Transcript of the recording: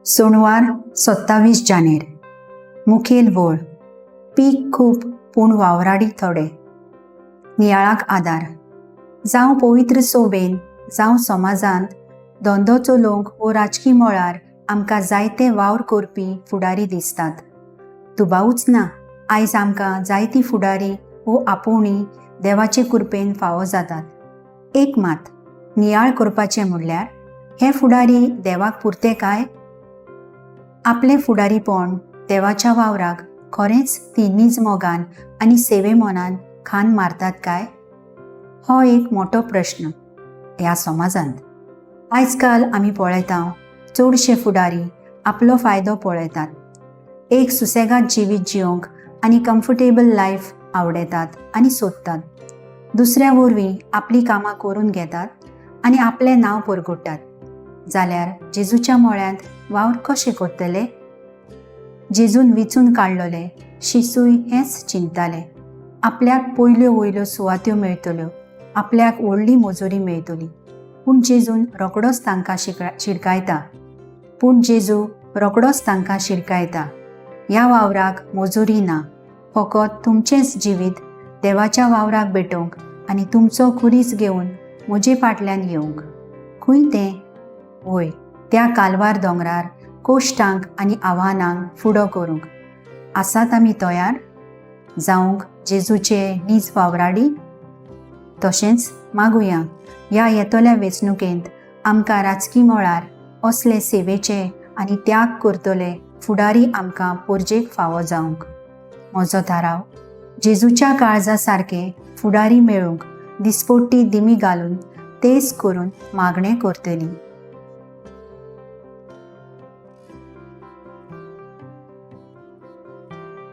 सोणवार 27 जानेर. मुखेल वळ. पीक खूब पूण वावराडी थोडे. नियाळाक आदार. जावं पवित्र सोबेन जावं समाजांत धंदो चलोवंक वो राजकी मळार आमकां जायते वावर करपी फुडारी दिसतात. दुबावूच ना, आयज आमकां जायती फुडारी वो आपोवणी देवाचे कृपेन फावो जातात. एक मात नियाळ करपाचें म्हणल्यार हे फुडारी देवाक पुरते काय? आपलें फुडारीपण देवाच्या वावराक खरेंच ती नीज मोगान आनी सेवे मनान खान मारतात काय? हो एक मोठो प्रश्न ह्या समाजांत. आयज काल आमी पळयता, चडशे फुडारी आपलो फायदो पळयतात, एक सुसेगाद जिवीत जियोंक आनी कम्फर्टेबल लायफ आवडयतात आनी सोदतात. दुसऱ्या वरवीं आपलीं कामां करून घेतात आनी आपलें नांव परगट्टात. जाल्यार जेजूच्या मळ्यांत वावर कशें करतले? जेजून विचून काडलोले शिसूय हेंच चिंतताले, आपल्याक पयल्यो वयल्यो सुवात्यो मेळटल्यो, आपल्याक व्हडली मजुरी मेळटली. पूण जेजून रोकडोच तांकां शिडकायता. पूण जेजू रोकडोच तांकां शिडकायता, ह्या वावराक मजुरी ना, फकत तुमचेंच जिवीत देवाच्या वावराक भेटोवंक आनी तुमचो खुरीस घेवन म्हजे फाटल्यान येवंक. खंय तें? वय, त्या कालवार दोंगरार कोश्टांक आनी आव्हानांक फुडो करूंक आसात आमी तयार जावंक जेजूचे नीज वावराडी? तशेंच मागुया, ह्या येतल्या वेंचणुकेंत आमकां राजकी मळार असले सेवेचे आनी त्याग करतले फुडारी आमकां पोरजेक फावो जावंक. म्हजो थाराव, जेजूच्या काळजा सारके फुडारी मेळूंक दिसपट्टी दिमी घालून तेज करून मागणें करतली.